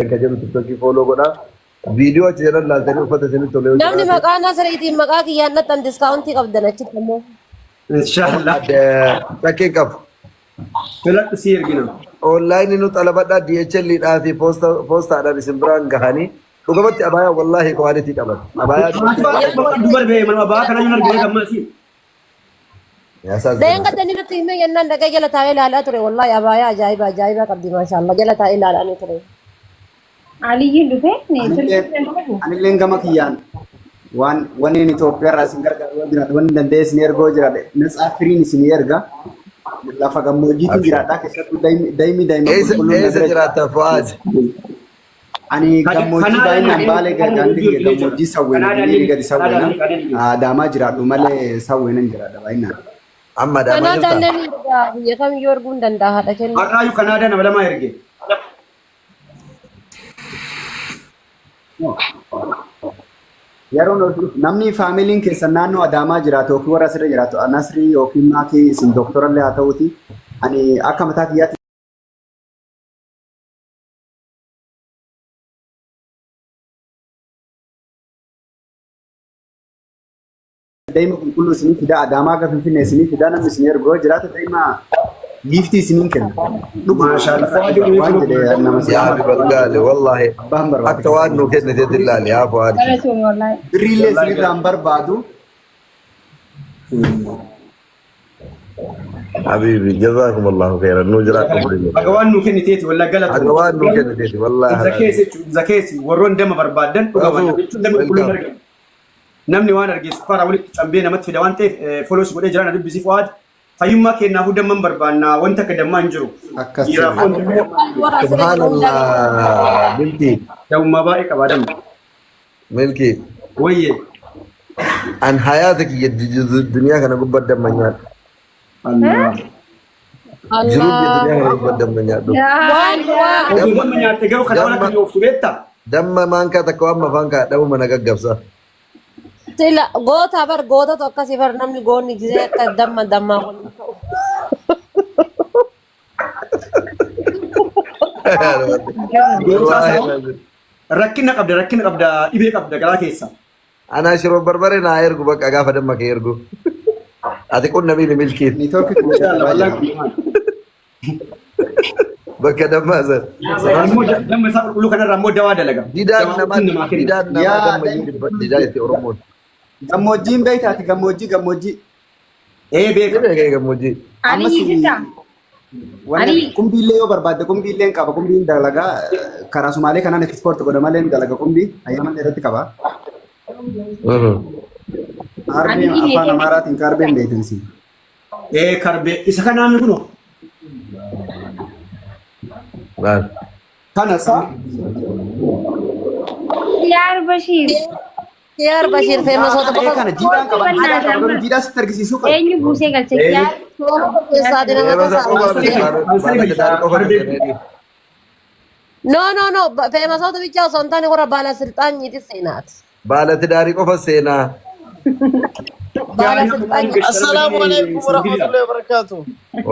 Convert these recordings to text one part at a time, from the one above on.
Kan jedhu TikTokii follow godhaa. Viidiyoo achi jala laaltanii uffata isinitti tole yoo Namni jiraate. maqaa Nasriitiin maqaa kiyyaan dhattan diskaawuntii qabdan achitti ammoo. Inshaallah. Shakkii qabu. Filadhu si ergina. Online nu xalabadhaa DHL dhaa fi poostaadhaan isin biraan gahanii dhugumatti abaayaa wallaahi quality qaban. Abaayaa Dubar bee manuma ba'aa kana hin argine gammaa si. Yaasaa Dheengadda inni nutti himee jennaan dhaqee jala taa'ee ilaalaa ture. Wallaahi abaayaa ajaa'iba ajaa'iba qabdi maashaallah jala taa'ee ilaalaa ture. Aliyyiin dhufee Anilleen gama kiyyaan waan wanni Itoophiyaa irraa isin gargaaru yoo jiraate wanni danda'e isin ergoo jiraate natsaa firiin isin erga lafa gammoojjiitiin jiraadhaa keessattuu daa'imni daa'ima Eessa qulqulluun na eessa bira jira. jiraatta Fu'aad? Ani gammoojjii baay'inaan baalee gandi gammoojjii sawweena gandi gadi sawweena Adaamaa jiraadhu malee sawweenan jiraadha baay'inaan. Amma Adaamaa Kanaadaan jirta? namni ergaa biyya kamiyyuu arguu hin danda'a haadha kenna. Har'aayyuu Kanaadaa nama lamaa erge. Yeroon ol dhufu namni faamiliin keessan naannoo Adaamaa jiraatu yookiin warra asirra jiraatu Nasrii yookiin Maakii isin doktorallee haa ta'uuti. Ani akka mataa kiyyaatti daa'ima qulqulluu isinii fidaa Adaamaa akka Finfinnee isinii fidaa namni isinii ergu yoo jiraate daa'ima giiftii isiniin kenna. Dhuguma Maashaallah. waan jedhe nama Yaa siyaama Habib Algaali wallahi abbaan barbaade. akka waan nuu kenniteetti ilaali yaa Fu'aad. Galatoomii wallaahi. Birriillee isinirraa hin barbaadu. Habibi jazakumullahu khairan nuu jiraadhu. Haga waan nuu kenniteeti wallaahi Haga galatoomii. waan nuu kenniteeti wallahi. Zakeessi jechuun zakeessi warroon dama barbaadan dhugaman Raafuu, jechuun dammi qulqulluun welcome. argamu. Namni waan arge sukkaara walitti cambee namatti fida waan ta'eef folos godhee jiraan dubbisi Fu'aad. Fayyummaa kennaafuu damman barbaanna wanta akka dammaa hin jiru. Akkas Dhiiraaf sirrii. foon immoo Warra asirra jiru hundaa Subhanallah. Milki dawummaa baay'ee qaba damma. milki Wayyee. an hayaata kiyya duniyaa kana gubbaa damma nyaadhu. Allah. Jiruu biyya duniyaa kana Allahu gubbaa damma nyaadhu. waan waan Oduu damma nyaatte garuu kana Damma wala kan ooftu beektaa? damma maankaa takka waan afaan kaa dhabu mana gaggabsa. sila goota bar gootatu akkasii bar namni goonni gisee akka damma dammaa waliin ta'u. Goota isaa rakkina qabda rakkina qabda dhibee qabda garaa keessa. Anaa shiroo barbaree naa ergu bakka gaafa damma kee ergu. Ati qunnamii ni milkiin Niitoorkii kun Inshallah dadhabaa wallahi jira. bakka dammaa san. Ammoo damma isaa qulqulluu kanarraa ammoo dawaa dalaga. Didaan Dawaa namaa namaa kenna. didaan namaa Yaa damma iyyuu dhibba didaa itti Oromoon. Gammoojjiin beektaati gammoojjii gammoojjii. Ee beeka. Ni beekee gammoojjii. Amma Aliyyi si jirta? wanni Aliyyi. qumbiillee yoo barbaadde qumbiillee hin qaba qumbiin dalagaa karaa Sumaalee kanaan ekspoort godha malee hin dalaga qumbii hayyamallee irratti qaba. Arbeen Aliyyi afaan Amaaraatiin kaarbeen beektan si. Ee karbee isa kanaa mi kunoo. Laal. Kana isaa Yaar Bashiir. Kiyaar Bashiir feemasoota ee qofa kana jiidhaan qaba jiidhaan qaba garuu jiidhaa sitti argisiisuu qaba. Eenyu buusee galche? Kiyaar. keessaa dinamata Feemasa qofa miti baala tidaarii qofa miti. No no no feemasoota bichaa osoo hin taane warra baala silxaanyiitis seenaati. Baala tidaarii qofa seenaa. Baala silxaanyii. Assalamu alaikum warahmatullahi wabarakatuh.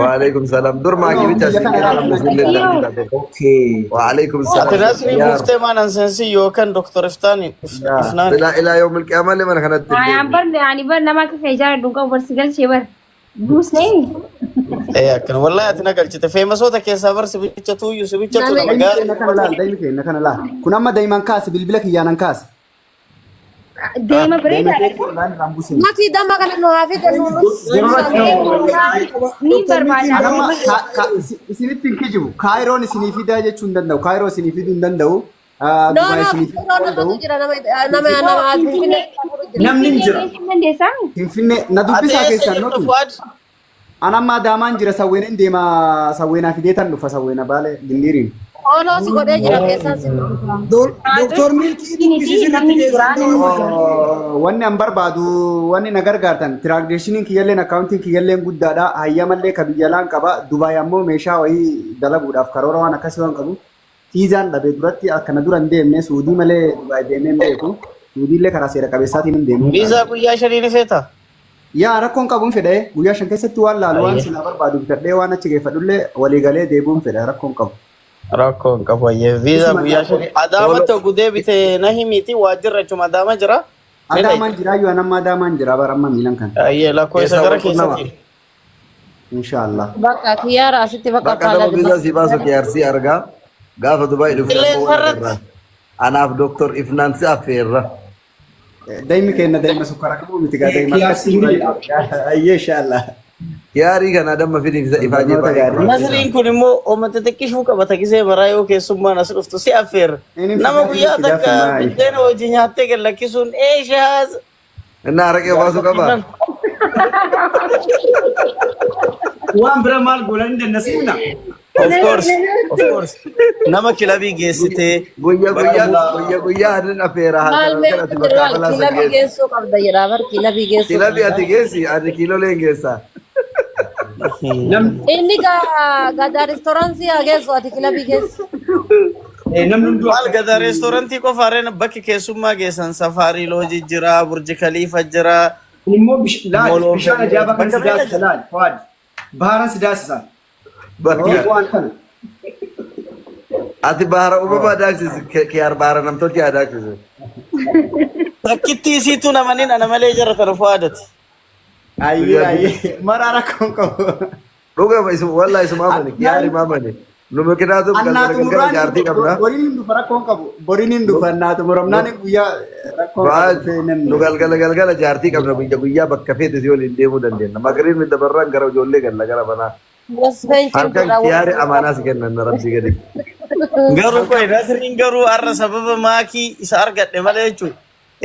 Waalaikum salam. Dur maakii Kunoo bicha biyya siin kana kenna laal namni biyya isinillee kana. darbii taate. Okay. Waalaikum Ati salam. Nasri Yaa buuftee maan ansensi yookaan Dr. Iftaan Yaa. Ifnaan. ilaa ilaa yoomil qiyaamaa illee mana kanatti hin Ayaan deebi'u. bar ani bar nama akka kee jaaladhu qabu bar si galchee bar. Buusnee. Ee akkana wallahi ati na galchite. Feemasoota keessaa bar sibicha tuuyyu sibicha tu nama Daa'imni gaarii. keenya kana laal daa'imni keenya kana laal. Kun amma daa'iman kaase bilbila kiyyaanan kaase. Deema Daa'ima bareedaadha. keetti online irraan buuseen. Makii damma kana nu haa fidan nu Ni barbaada. Anamma isinitti hin kijibu. Kaayiroon isinii fidaa jechuu hin danda'u. Kaayiroo isinii fiduu hin danda'u. No Dubaay no isinii fiduu hin namatu danda'u. jira nama nama nama as Finfinnee. Finfinnee jira. Namni hin jira. Geessuu dandeessaa? Finfinnee na Ati dubbisaa eessa keessan jirta notu. Fuad? Anamma Adaamaan jira sawweenan deema sawweenaa fideetan dhufa sawweena baale gindiriin. Ooloo si godhee jira keessaan si. Doktor Milkii dubbisi sirriitti keessan Oh, Wanni an barbaadu wanni na gargaartan tiraanzekshiniin kiyyalleen akkaawuntiin kiyyalleen guddaadha hayyamallee ka biyya laan qaba Dubaay ammoo meeshaa wayii dalaguudhaaf karoora waan akkasii waan qabu fiizaan dhabe duratti akkana dura hin deemne Suudii malee Dubaay deemee hin beeku Suudiillee karaa seera qabeessaatiin hin deemu. Viizaa guyyaa shanii ni feeta? Yaa rakkoon qabuun fedha guyyaa 5 keessatti waan laalu waan silaa barbaadu bitadhee waan achi geeffadhullee walii galee deebi'uun fedha rakkoon qabu. Rakkoo hin qabu ayyee. Viizaa guyyaa shanii. Adaamatti oguu deebite na himiiti waajjirra achuma Adaama jira. Ni Adaamaan dhayita. jiraa yoo anamma Adaamaan jira bara amma miilan kana. Ayyee lakkoo isa Keessaa gara wal qunnama. keessatti. Inshaallah. Bakka kiyyaara asitti bakka Bakka nama faala viizaa sii baasu KRC argaa. Gaafa Dubaay dhufe ammoo wal Qilleensarratti. agarra. Anaaf Dooktor Ifnaan si affeerra. Daa'imni keenya daa'ima sukkara qabu miti gaa daa'ima Kiyaarsi akkasii ni jedha. Ayyee inshaallah. Kiyaarii kana damma fidiif isa ifaajee Barnoota baay'ee gaarii. qaba. Nasriin kun immoo uummata xiqqishuu qabata gisee maraa yoo keessummaan as dhuftu si affeerra. Inni Nama fidaa guyyaa fidaa takka fimaa. buddeena hojii nyaattee gad lakkisuun eeshaas. Inni araqee baasuu qaba. Waan bira maal goona hin dandasiifna. Of course, of course. Nama kilabii geessitee Guyya bakka guyyaa buusu. guyya guyyaa anin affeera Maal halkan mee halkan ati bakka maal balaa san kilabii geessi. geessuu qabda jedha bar kilabii geessuu Kilabii qabda. ati geessi ani kiilolee hin geessaa. Namni Inni gadaa restooraantii haa geessu ati kilabii geessi. namni hunduu Maal gada reestoorantii qofa areen bakki keessummaa geessan safaarii loojii jira, burji kaliifa jira, immoo laal moloo bishaan ajaa'ibaa kan bakka si meeqa daasisa jira. laal Fuad. Baharan si daasisa. Bakka Waan kana. ati bahara uumamaa daaksisi kiyaar bahara namtolchee haa daaksisu. Takkitti isiitu namaniin ana malee jara tana fu'aadati. Ayyee ayyee maraa rakkoon qabu. Dhugama isuma wallaahi isuma amani kiyaari maamani. Nu mikinaatu galgala Annaa galgala xumuraan jaartii qabna. boriin hin dhufa rakkoon qabu. Boriin hin dhufa annaa xumuramnaan guyyaa rakkoon qabu Ba'aa dhufee namni. nu galgala galgala jaartii qabna guyya guyyaa bakka feete si waliin deemuu dandeenya. Magariin dabarraan gara ijoollee galla gara banaa. Wasfeen Halkan cimtuudha kiyaari amaanaa si kennan na rabbii gadi. Garuu qoy Nasriin garuu har'a sababa maakii isa argadhe malee jechuudha.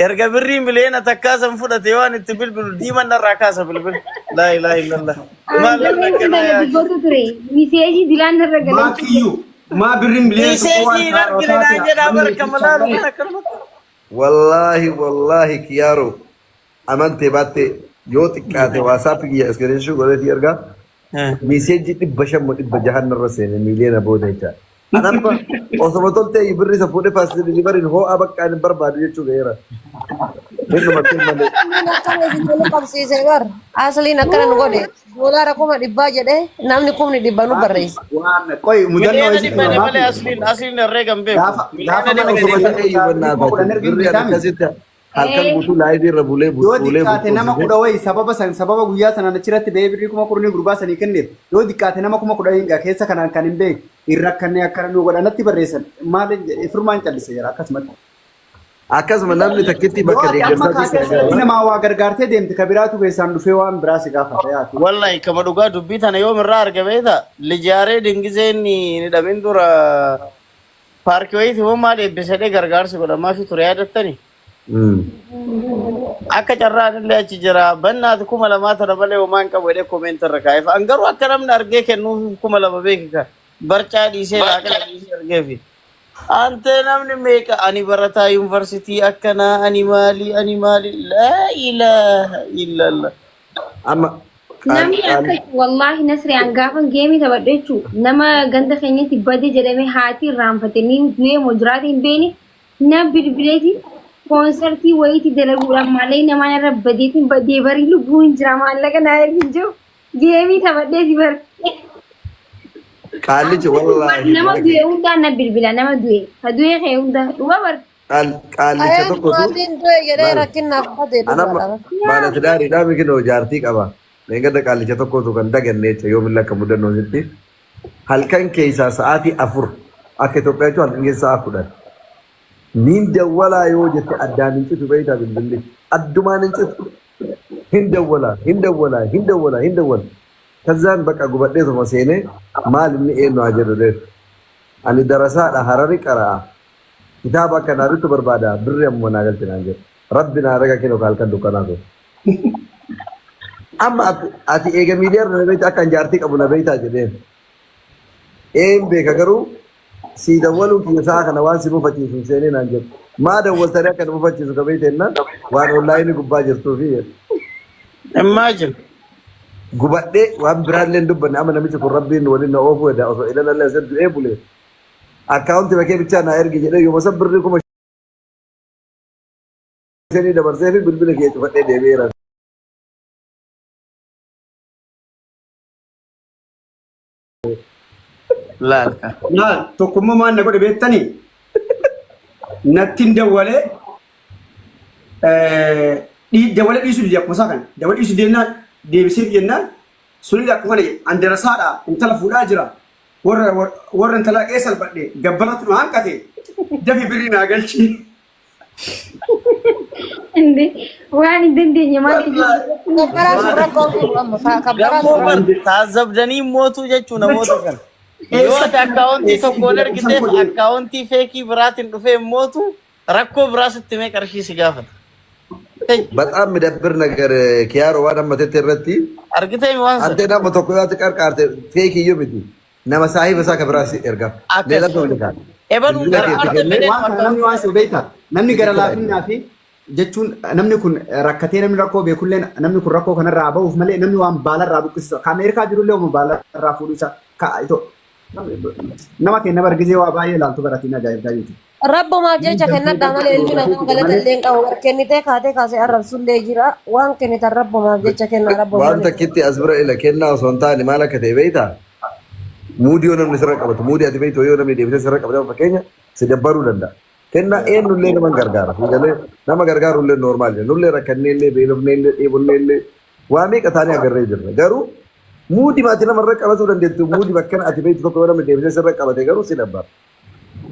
Erga birrii miliyoona takkaa san fudhate waan itti bilbilu diiman narraa kaasa bilbila. Laa ilaaha illallah. Maal namni Birriin akkanaa hunda yaa gadi gootu ture. Miseejii dilaan irra Maa galan. kiyyuu maa birriin miliyoona tokko waan Miseejii hin argine naan jedhaa barka malaalu kan akkanumatti. Wallaahi wallaahi kiyaaroo amantee baattee yoo xiqqaate waasaappi kiyya iskiriinshuu godheetii ergaa miseejii 500 moo 600 narra seene miiliyoona booda jecha. Anamma osoma toltee birri isa fuudhee faasii dilibariin hoo'aa bakka ani barbaadu jechuu ga'eera. Inni malee. Asliin akkana isin tole qabsiise bar. Asliin akkana nu godhe. Doolaara 100,000 jedhee namni 100,000 nu barreesse. Waan qoy mudannoo Miliyoona isin dhibba himaa malee asliin asliin herreega hin beeku. Gaafa Miliyoona gaafa mana dhibba Osoma osoo ta'e iyyuu bannaa kuma kudhan taate. ergin Birri ani bitaami. akkasitti halkan guutuu laayivii irra bulee Yoo bulee xiqqaate nama bultoosise. kudha wayi sababa san sababa guyyaa sanaan achirratti ba'ee birrii 10,000 gurbaa sanii kenneef yoo xiqqaate nama 10,000 hin gaa keessa kanaan kan hin beeku hin rakkanne akkana nu godha natti barreessan maal firmaan callise jira akkasumatti. Akkasuma namni takkitti Yoo bakka ati amma deeggarsaatti kaatee si asirratti gargaara. namaa waa gargaartee deemte ka biraatu keessaan dhufee waan biraa si gaafata yaatu. Wallahi kama dhugaa dubbii tana yoom irraa arga beektaa? Lijaaree dingizeen ni dhamin dura paarkii wayiiti moo maal eebbisadhee gargaarsi godhamaafi ture yaadattani? Akka carraan illee achi jira. Bannaati 2000 tana malee homaa hin qabu jedhee komeenti irra kaa'eef. An garuu akka namni argee kennuuf 2000 beeki ka. Barcaa dhiisee laaqana dhiisee argeefi. Antee namni meeqa ani barataa yuunivarsiitii akkanaa ani maali ani maali laa ilaaha illallah. Amma Namni akka wallaahi Nasri an gaafan geemii taphadhu jechuun nama ganda keenyatti bade jedhamee haati irraanfate ni du'ee moo jiraate hin beekne na bilbileeti koonsartii wayiitti dalaguudhaan maallaqni namaa narra badeetiin badee barii lubbuun hin jira maallaqa naa ergi hin jiru geemii taphadheeti bar. Qaallichi wallaahi Nama du'e hundaa na bilbila nama du'e ka du'e kee hunda dhuga bar. Qaallicha Ayaan tokkotu maatiin du'e jedhee maal rakkinaaf badee anamma dhugaadha. baala tidaariidhaa mikinoo jaartii qaba. Meeqadda qaallicha tokkotu kan daganne jecha yoomillee akka mudannoo sitti. Halkan keessaa sa'aatii 4 akka Itoophiyaa jechuun halkan keessa sa'a 10. Niin dawwalaa yoo jette addaan hin citu beektaa bilbilli. Addumaan hin citu. Hin dawwalaa, hin dawwalaa, hin dawwalaa, hin dawwala. Kazzaan bakka gubadhee tuma seenee maal inni eenyu haa jedhu dheer. Ani darasaadha harari qara'a. Kitaaba akka naa bittu barbaada birri ammuma naa galchi naan jedhe. Rabbi naa raga kinu ka halkan dukkanaa kun. Amma ati eega miidiyaa irra na beekta akka an jaartii qabu na beektaa jedheen. Een beeka garuu sii dawwaluun kiyya sa'a kana waan si mufachiisu hin seenee naan jedhe. Maa dawwaltanii akka na mufachiisu ka beekte jennaan waan onlaayinii gubbaa jirtuufi jedhe. Imagine. Gubadhee waan biraallee hin dubbanne amma namichi kun rabbiin waliin na oofuu eda osoo ilanallee asirra du'ee bulee. Akkaawunti bakee bichaa naa ergi jedhee yooma san birrii 5,000 dabarsee fi bilbila kiyya cufadhee deebi'eera. Laalka. Laal tokkummaa maal na godhe beektanii natti dawwalee dawwalee dhiisuu dide akkuma isaa kana dawwalee dhiisuu deemnaan deebiseef jennaan sunillee akkuma kana jedhe an darasaadha intala fuudhaa jira warra warra intala qeessa salphadhe gabbaratu nu hanqate dafi birrii naa galchi. Inde waan hin dandeenye maal Kabbaraa sun rakkoo qabu amma kabbaraa Gammoo sun bar taazabdanii mootuu jechuu namoota kana. Yoo ati akkaawuntii tokkoon ergiteef akkaawuntii feekii biraatiin dhufee mootu rakkoo biraa sitti mee qarshii si gaafata. በጣም የሚደብር ነገር ኪያሮ waan amma tette irratti Argitee waan sana. ante nama tokko yoo ati qarqaarte feekiyyuu miti nama saahiba isaa ka biraa si erga. Akkas. Leela ta'uu ni Ebaluun Bilbila gara keetti arga kennee fedheen Waan kana namni waan si beekta namni gara laafinnaa fi jechuun namni kun rakkatee namni rakkoo beekullee namni kun rakkoo kanarraa bahuuf malee namni waan baalarraa buqqisisu ka Ameerikaa jirullee waan baalarraa fuudhu isa ka nama kenna bargizee waa baay'ee ilaaltu baratiin ajaa'ibdaa jechuudha. Rabbumaaf jecha kennadhaa malee ilmi namaa galata illee hin qabu. Bar kennitee kaatee kaasee arrabsullee jira. Waan kennitan rabbumaaf jecha kennaa Waan rabbumaaf. takkitti as bira ila kennaa osoo hin taane maal akka ta'e beektaa? Muudii yoo namni sirra qabatu muudii ati beektu yoo namni deebisee sirra qabate fakkeenya si dabbaruu danda'a. Kennaa eenyullee nama hin gargaara. Fuugalee nama gargaarullee normal jedha. Nullee rakkannee illee beelofnee illee dheebonnee illee waa meeqa taanee agarree jirra. Garuu muudii maatii namarra qabatuu dandeettu muudii bakka ati beektu tokko yoo namni deebisee sirra qabate garuu si dabbara.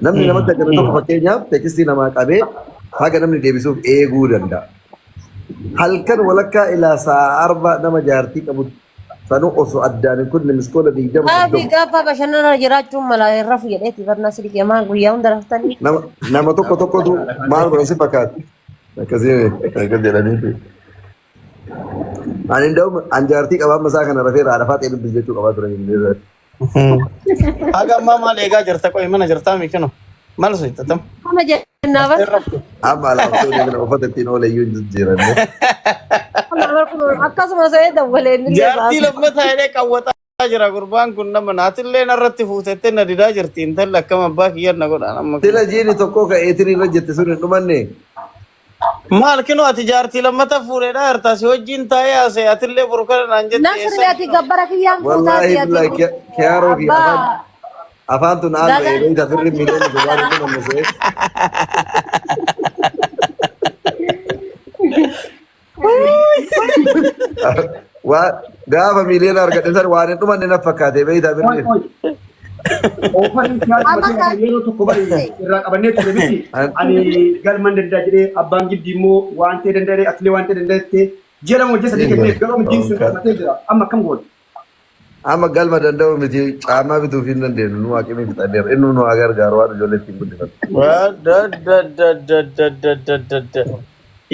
Namni namatti agarre tokko fakkeenyaaf teekistii namaa qabee haga namni deebisuuf eeguu danda'a. Halkan walakkaa ilaa sa'a arba nama jaartii qabu sanuu osoo addaan hin kunne miskoola 20 Gaafi 30. gaafa bashannana jiraachuun mala hin rafu jedheeti barnaa silkii maal guyyaa hunda raftanii. Nama tokko tokkotu maal godhan si fakkaata. Akkasii akkas jedhaniiti. Ani nda'u an jaartii qabaa masaa kana rafee haadha faxee dubbis jechuu qabaa turan. Haga ammaa maal eegaa jirta qoy mana jirtaa miikino. Maal soittatam? Kana jennaa bar. Amma alaabsoo deemna uffata ittiin oole iyyuu hin jijjiiranne. Akkasuma sa'ee dawwalee inni illee Jaartii baasa. lammataa jedhee qawwataa jira gurbaan kun nama naatillee narratti fuutettee na didaa jirti intalli akkam abbaa kiyyan na godhaan amma. Sila jiini tokko ka eetirii irra jette sun hin dhumanne. Maal kinoo ati jaartii lammata fuudheedha jirta si wajjin taa'ee haasa'e atillee burkana naan jette Nasri ati gabbara kiyyaan Wallaahi fuutaati ati. billahi kiyaaroo fi afaan Abbaa. afaan tun haal ba'ee beekta firri miidhaan waan hin dhumanne se'e. Waa gaafa miiliyoona argadhe san waan hin dhumanne na fakkaate beekta birri. Oofanii kiyaatu yeroo tokko bari irraa qabannee ture miti. Ani galman danda'a jedhee abbaan giddi immoo waan ta'e danda'e atilee waan ta'e danda'e ji'a lama hojii sadii kennee garuu mijiin sun qabatee jira. Amma akkam goone? Amma galma danda'u miti caamaa bituuf hin dandeenyu nu waaqni fixanneera inni nu haa gargaaru waan ijoollee ittiin guddifatu.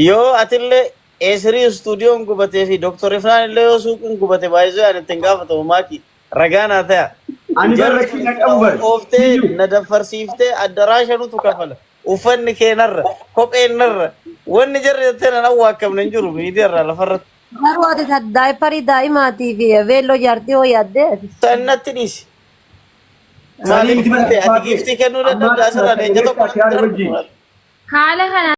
Yoo atillee eesirii istuudiyoon gubatee fi Dooktor Ifraan illee yoo suuqiin gubate baay'isee ani ittiin gaafatamu maaki ragaa naa ta'a. Ani bara rakkina qabu bari. Ooftee na daffarsiiftee addaraasha nutu kafala. Uffanni keenarra kopheen narra wanni jarri jettee nan awwaakkamne hin jiru miidiyaarraa lafarratti. Garuu ati daayipparii daa'imaatii fi veelloo jaartii hoo yaaddee ati. Sannatti dhiisi. Maaliif ati giiftii kennuu dadhabde asirraa leenca tokko. Haala kanaan.